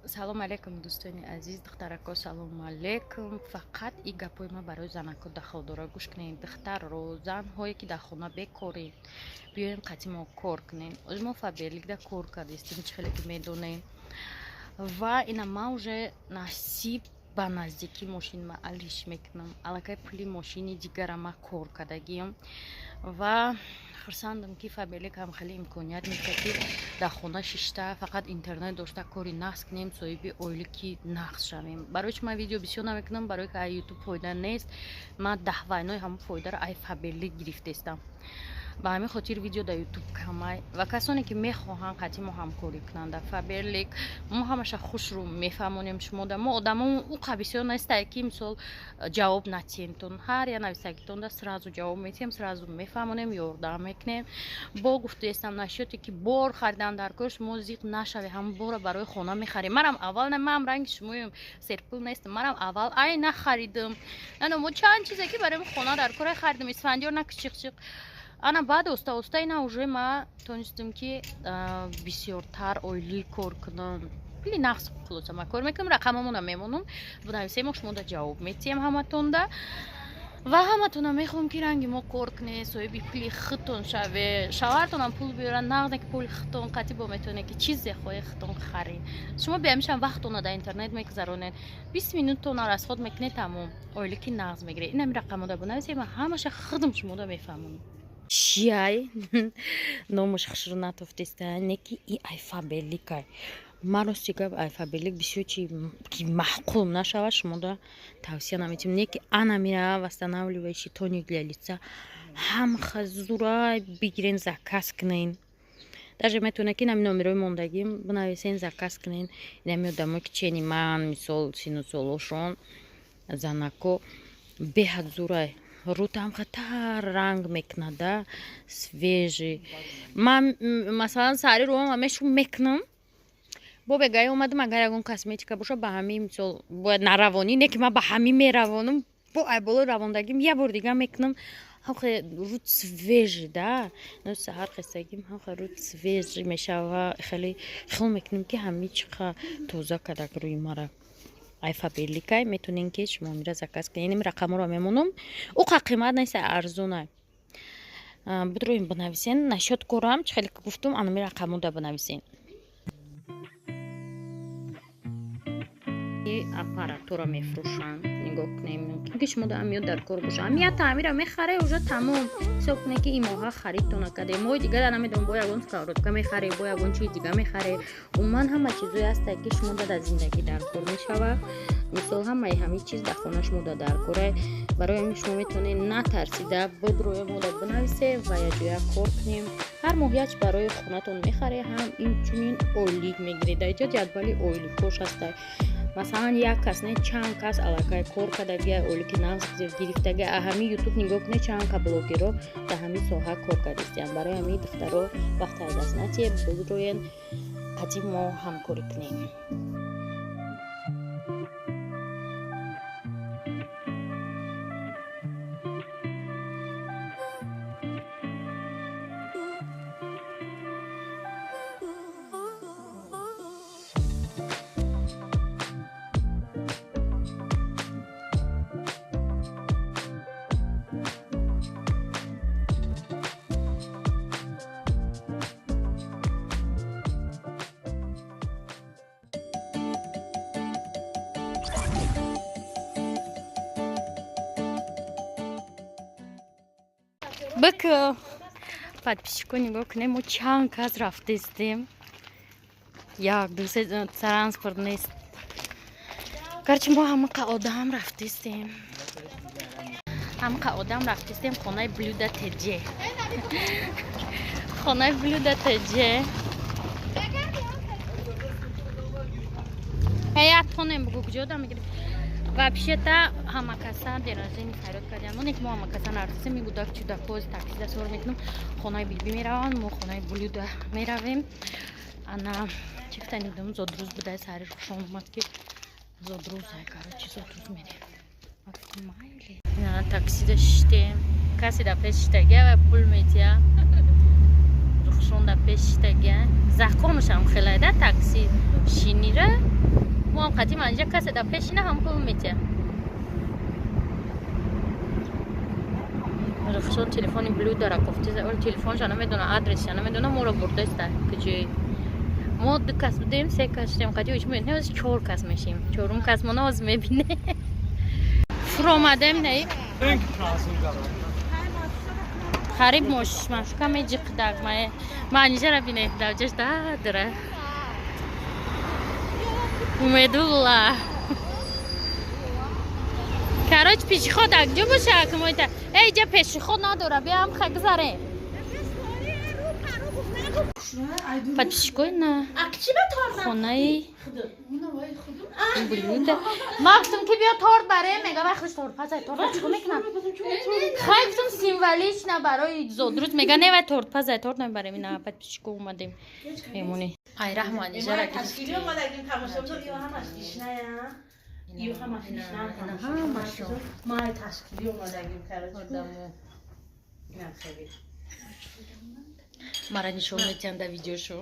Салом алейкум, дӯстони азиз, духтарако, салом алейкум. Фақат и гапҳои ман барои занако дахл дора, гӯш кунед. Духтарро, занҳое ки дар хона бекоред, биёем қатъи мо кор кунем. Оз мо Фаберликда кор кардистем, чӣ хеле ки медонем. Ва ина ман уже насиб ба наздикӣ мошин ма алиш мекунам. Аллакай пули мошини дигара ма кор кардагиам ва хурсандам, ки Фаберлик ҳам хеле имконият медиҳад, ки дар хона шишта, фақат интернет дошта, кори нақс кунем, соҳиби ойлики нақс шавем. Барои чи ман видео бисёр намекунам? Барое ки ай Ютуб фоида нест. Ман даҳвайнои ҳамон фоидаро ай Фаберлик гирифтестам, ба ҳамин хотир видео дар Ютуб камай. Ва касоне ки мехоҳанд қатъи мо ҳамкорӣ кунанд дар Фаберлик, мо ҳамаша хушрӯ мефаҳмонем шумода. Мо одамон уқа бисёр нестае, ки мисол ҷавоб натиҳемтон. Ҳар я нависагитонда сразу ҷавоб метиҳем, сразу мефаҳмонем, ёрдам мекунем. Бо гуфтаестам, насчёте ки бор харидан дар кор, шумо зиқ нашаве, ҳам бора барои хона мехарем. Марам аввал, маам ранги шумоем, серпул нестам. Марам аввал ай нахаридам, мо чанд чизе ки барои хона дар кора харидам, Исфандиёр на кичиқчиқ. Ана баъд оста оста ина уже ма тонистам, ки бисёртар ойлӣ кор кунам, пули нақс. Хулоса, ма кор мекунам, рақамамона мемонам, бинависем, шумода ҷавоб метиҳем ҳаматонда. Ва ҳаматона мехоҳам, ки ранги мо кор кунед, соҳиби пули худтон шаве, шавҳартонам пул биёра, нағзе ки пули худтон қатъи бо метавонед, ки чизе хоҳе худтон харед. Шумо беҳамишам вақтона дар интернет мегузаронед, 20 минутона расход мекунед, тамом, ойлики нағз мегиред. Инами рақамода бинависем, ҳамаша худам шумода мефаҳмонам. Чиай номаш хушрӯ натофтеста, не ки и ай Фаберликай. Ман рости гап, ай Фаберлик бисёр чи ки маъқул нашавад, шумода тавсия наметиҳам, не ки ана мира восстанавливающий тоник для лица ҳам хазурай, бигирен, заказ кунен. Даже метавонед, ки нами номерои мондагим бинависен, заказ кунен. Инами одамое ки чени ман, мисол, сину солошон занако, беҳад зурай, рӯтам хатар ранг мекунада, свежий. Ман, масалан, сари рӯам мешу мекунам, бо бегаи омадам, агар ягон косметика боша, ба ҳамин, мисол, бояд наравонӣ, не ки ман ба ҳамин меравонам, бо ай болои равондагим як бор дига мекунам. Ҳамхе рӯт свежий да, саҳар хестагим, ҳамхе рӯт свежий мешава. Хеле хиёл мекунем, ки ҳами чиқа тоза кардак рӯи мара. Ай Фаберликай, метонен, ки шумо мира заказ кунед. Инами рақамҳоро мемонам, уқа қимат нест, арзонай. Бидроем, бинависен. Насчёт корам, чӣ хеле ки гуфтум, анами рақамҳода бинависен. Аппаратура мефурӯшанд, нигоҳ кунем, мумкин ки шумо даам ёд дар кор боша. Ҳамията ҳамира мехаре, уже тамом. Ҳисоб кунед, ки ин моҳа харидтона кардем, моҳи дигар намедонам, бо ягон сковородка мехаре, бо ягон чизи дига мехаре. Умуман, ҳама чизое ҳастае, ки шумо дар зиндагӣ дар кор мешавад. Мисол, ҳамаи ҳамин чиз дар хона шумо дар коре. Барои ҳамин шумо метавонед натарсида бидроя, мода бинависе ва якҷоя кор кунем. Ҳар моҳ як барои хонатон мехаре, ҳам инчунин ойлик мегиред. Дар иҷо ҷадвали ойликҳош ҳаста. Масалан, як кас не, чанд кас аллакай кор кардагия, ойлики нағз гирифтагия. А ҳамин Ютуб нигоҳ кунед, чанд ка блогерро дар ҳамин соҳа кор кардистиянд. Барои ҳамин, духтаро, вақт аз даст натиҳед, бидроен, қатъи мо ҳамкорӣ кунем. Бк подписчико, нигоҳ кунем, мо чанд кас рафтестем. Як, ду, се, транспорт нест. Гарчи мо ҳамақа одам рафтестем, ҳамақа одам рафтестем. Хонаи Блюда теҷе, хонаи Блюда теҷе. Ҳаятонем, бугу, куҷо мегирем? Вообще-то ҳама каса день рождения фарёд кардем, мо не ки мо ҳама каса нарафтем. Мегудак чудакоз таксида савор мекунам, хонаи Биби мераванд, мо хонаи Блюда меравем. Ана чӣ гуфтани будам? Зодрӯз будай, сари рӯшон омад, ки зодрӯзай, короче, зодрӯз мерем. Майли, таксида шиштем, касе дар пеш шиштагия ва пул метия. Рухшон дар пеш шиштагия, законушам хелайда такси шинира. Мо ҳам қатъи Манижа касе дар пешина ҳам пул метия. Рухшон телефони блюдара кофтиза, ол телефонша намедона, адресша намедона, моро бурдаста куҷои. Мо ду кас будем, се кас шудем, қатъи оч мебинем, чор кас мешим. Чорум кас мо навоз мебине. Фуромадем, не? Хариб мошка меҷиқдак мае. Манижара бинед, давҷаш дадра. Умедулла. Короче, пешеход акҷо боша, акмойта. Эй, ҷа пешеход надора, биям ха гузаре. Подписчикой на хонаи блюда. Ма гуфтам ки биё торт барем, мега вай худаш торт пазай, торт чико мекунам? Хай гуфтам символично барои зодрӯз, мега не вай торт пазай, торт намебарем, ина подписчико омадем. Мемонӣ. Ай раҳмат, нижара гирифтем. Ю ҳамаш ҳамашо. Май ташкили омадагим, короче. Одамо. Инам хеле. Мара нишон метиҳанд дар видеошо,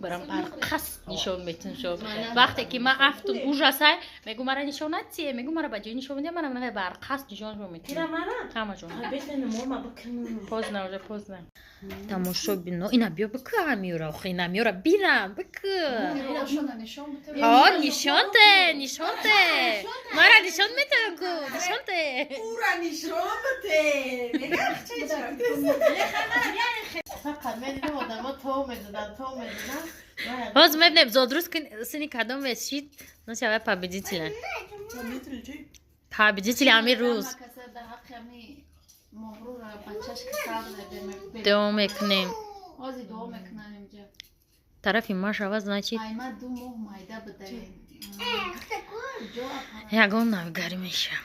барам барқас нишон метиҳанд. Вақте ки ман афтум ужасай, мегу мара нишон натие, мегу мара ба ҷои нишон медиҳам, мара мара барқас нишоншон метиҳанд. Ҳамашон. Поздно уже, поздно. Тамошо бино, ина биё бикӯ ҳамиёра, охи ина миёра бинам, бикӯ. Ҳо, нишон те, нишон те. Мара нишон метиҳам ку, нишон те. Ура нишон бите. Фақат медидам одамо то медодан, то медодан. Ҳозир мебинем зодрӯз сини кадом мешид, ну шавай победителя. Победитель ҳамин рӯз. Дуо мекунем. Тарафи ма шава, значит. Ягон навгарӣ меша.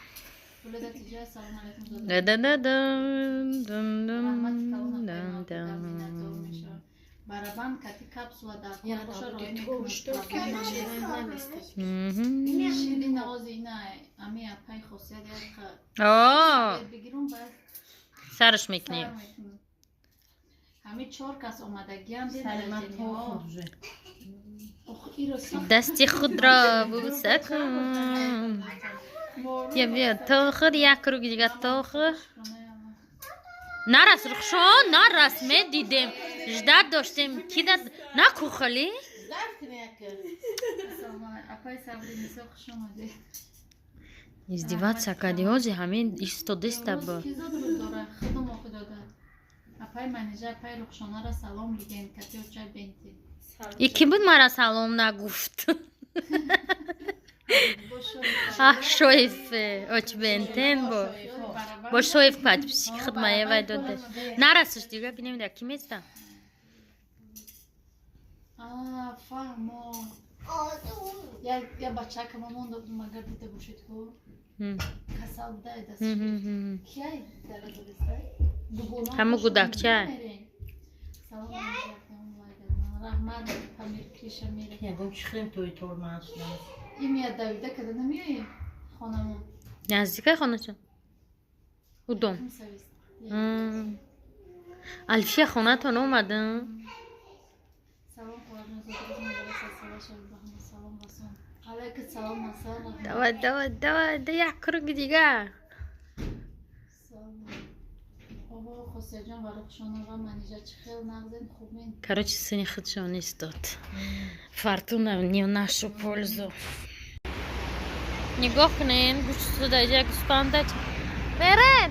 Барабан кати капсула дар боша рой Мгм. Ширин ози ина ами апай хосият О, бигирум баъд сараш мекунем. сар мекунем. Ҳами чор кас омадагиам. Дасти худро бӯса кун. Бия, бия, тохир, як круг дига тохир. Нарас, Рухшон, нарас, медидем. Ждать доштем. Ки дад? На кухоли? Апай Сабри Нисо, хуш омадед. Издеваться кади ҳози ҳамин истодиста бо. Ки зодрӯз дора худум охи дода. Апай Манижа, апай Рухшонара салом биген, катиоча бенти. И ки буд мара салом нагуфт? Ах, шоев, оч бентен бо. Бо шоев подписчик худ мая вай дода. Нарасш дига бинем да ки места. Фаҳмо. Я бачакама монда будум, агар дида бошед ку. Касал буда даст. Кияй даразодистай? Ҳаму гудакча. Салом алейкум. Раҳмат, Памир Криша мера. Ягон чӣ хелем тои тор ман шудам. Имия давида када намеои хонамон. Наздикай хоначон. Удом. Кум савист. Алфия хонатон омадам. Салом хоҳарҷон, зодрӯз муборак, садсола шавед, ба ҳама салом расон. Алайка салом насар. Давай, давай, давай, да як круг дига. Салом. Оҳо, Хосияҷон ва Рухшона ва Манижа чӣ хел нағзен, хубен? Короче, сини худшон истод. Фортуна не в нашу пользу. Нигоҳ кунен, гӯштуда як гӯспанда. Мерем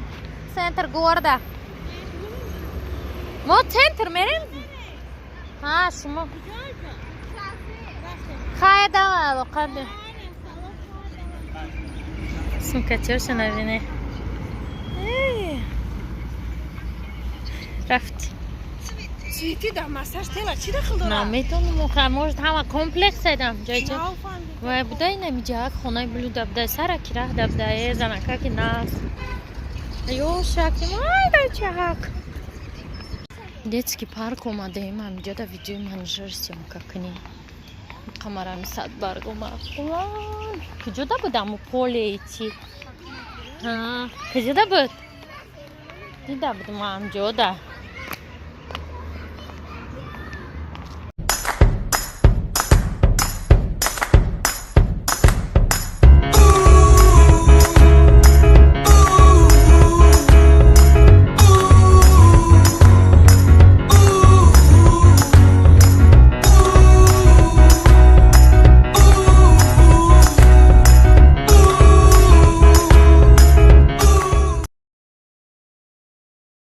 центр города. Мо центр мерем? Ҳа, шумо. Хайр, давай, алоқа. Сумкачаша набине. Рафт. Цветы дар массаж тела чӣ дахл дорад? Наметонам, охир, может, ҳама комплекс айдам ҷойҷа. Вай будай намиҷа, хонаи блюда будай, сара ки раҳ да будай, занака ки нас. Ё шаки, май дачак. Детский парк омадаем, ҳамиҷа да видеои Манижар съёмка кунем. Қамарами садбарг омад. Улан, куҷо да буд аму поле ити? Ҳа, куҷо да буд? Дида будам ҳамҷо да.